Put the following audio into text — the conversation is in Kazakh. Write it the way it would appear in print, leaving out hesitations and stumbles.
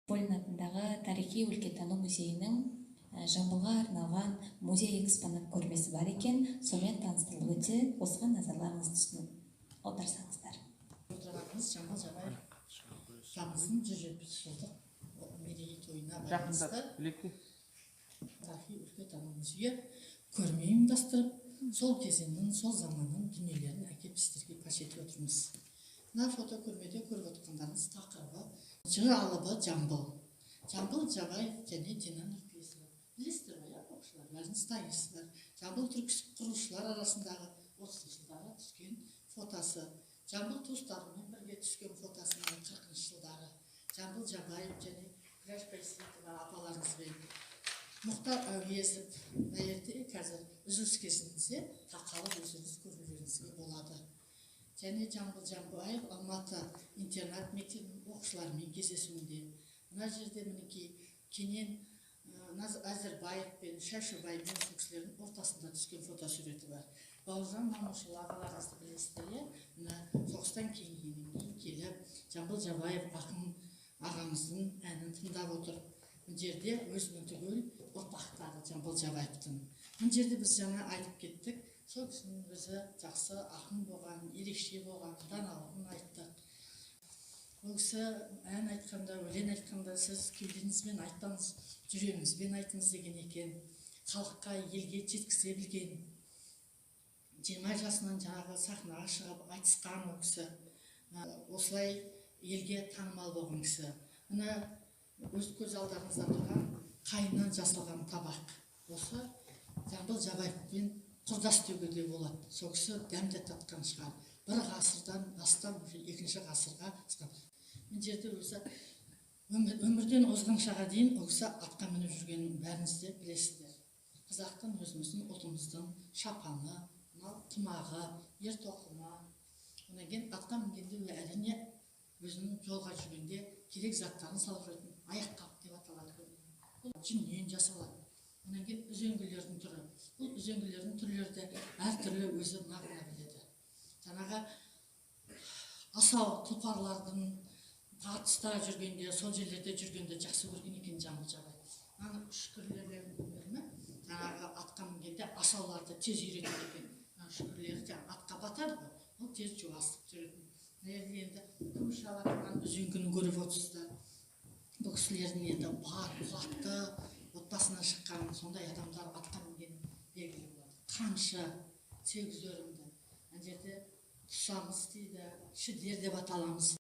Сейфуллин атындағы тарихи өлкетану музейінің Жамбылға арналған музей экспонат көрмесі бар екен, сонымен таныстырылып өтсе, осыған назарларыңызды аударсаңыздар. Отырғанымыз Жамбыл Жабаев ағамыздың 170 жылдық мерейтойына байланысты тарихи өлкетану музейі көрме ұйымдастырып, сол кезеңнің, сол заманның дүниелерін әкеп сіздерге паш етіп отырмыз. Мына фото көрмеде көріп отырғандарыңыз, тақырыбы «Жыр алыбы Жамбыл». Жамбыл Жабаев және Дина Нұрпейісова, білесіздер ғой, иә, оқушылар, бәріңіз танисыздар. Жамбыл Түрксіб құрушылар арасындағы 30-жылдары түскен фотосы. Жамбыл туыстарымен бірге түскен фотосы, міне, 40-жылдары. Жамбыл Жабаев және Күләш Байсейітова апаларымызбен. Мұхтар Әуезов мына жерде. Қазір үзіліс кезінде тақалып, өздеріңіз көрулеріңізге болады. Және Жамбыл Жамбаев Алматы интернат мектебінің оқушыларымен кездесуінде. Мына жерде, мінекей, Кенен Әзірбаев пен Шәшібаймен, сол кісілердің ортасында түскен фотосуреті бар. Бауыржан Момышұлы ағаларыңызды білесіздер, иә. Мына соғыстан кейінгеннен кейін келіп, Жамбыл Жабаев ақын ағамыздың әнін тыңдап отыр. Мына жерде өзінің түгел ұрпақтары Жамбыл Жабаевтың. Мына жерде біз жаңа айтып кеттік, сол кісінің өзі жақсы ақын болған, ерекше болған, даналығын айттық. Ол кісі ән айтқанда, өлең айтқанда, «Сіз кеудеңізбен айтпаңыз, жүрегіңізбен айтыңыз» деген екен. Халыққа, елге жеткізе білген. 20 жасынан жаңағы сахнаға шығып айтысқан ол кісі. Осылай елге танымал болған кісі. Мына өз көз алдарыңызда тұрған қайыңнан жасалған табақ, осы Жамбыл Жабаевпен құрдас деуге де болады. Сол кісі дәм де татқан шығар. Бір ғасырдан астам, уже екінші ғасырға. Мына жерде өзі өмірден озғаншаға дейін ол кісі атқа мініп жүргенін бәріңіз де білесіздер. Қазақтың, өзіміздің ұлтымыздың шапаны, мынау тымағы, ер тоқымы. Одан кейін атқа мінгенде, әрине, өзінің жолға жүргенде керек заттарын салып жүретін аяққап деп аталады. Бұл жүннен жасалады. Одан кейін үзеңгілердің түрі. Бұл үзеңгілердің түрлері де әртүрлі, өзі мағына біледі. Жаңағы асау тұлпарлардың тартыста жүргенде, сол жерлерде жүргенде жақсы көрген екен Жамбыл Жабаев. Мына үшкірлердің ме, жаңағы атқа мінгенде асауларды тез үйретеді екен. Мына үшкірлері жаңағы атқа батады ғой, ол тез жуасып жүретін. Мына жерде енді күміс жалатылған үзеңгіні көріп отырсыздар. Бұл кісілердің енді бар қуатты отбасынан шыққан сондай адамдар атқа мінген белгілі болады. Қамшы, сегіз өрімді. Ана жерде тұсамыс дейді, шідер деп аталамыз.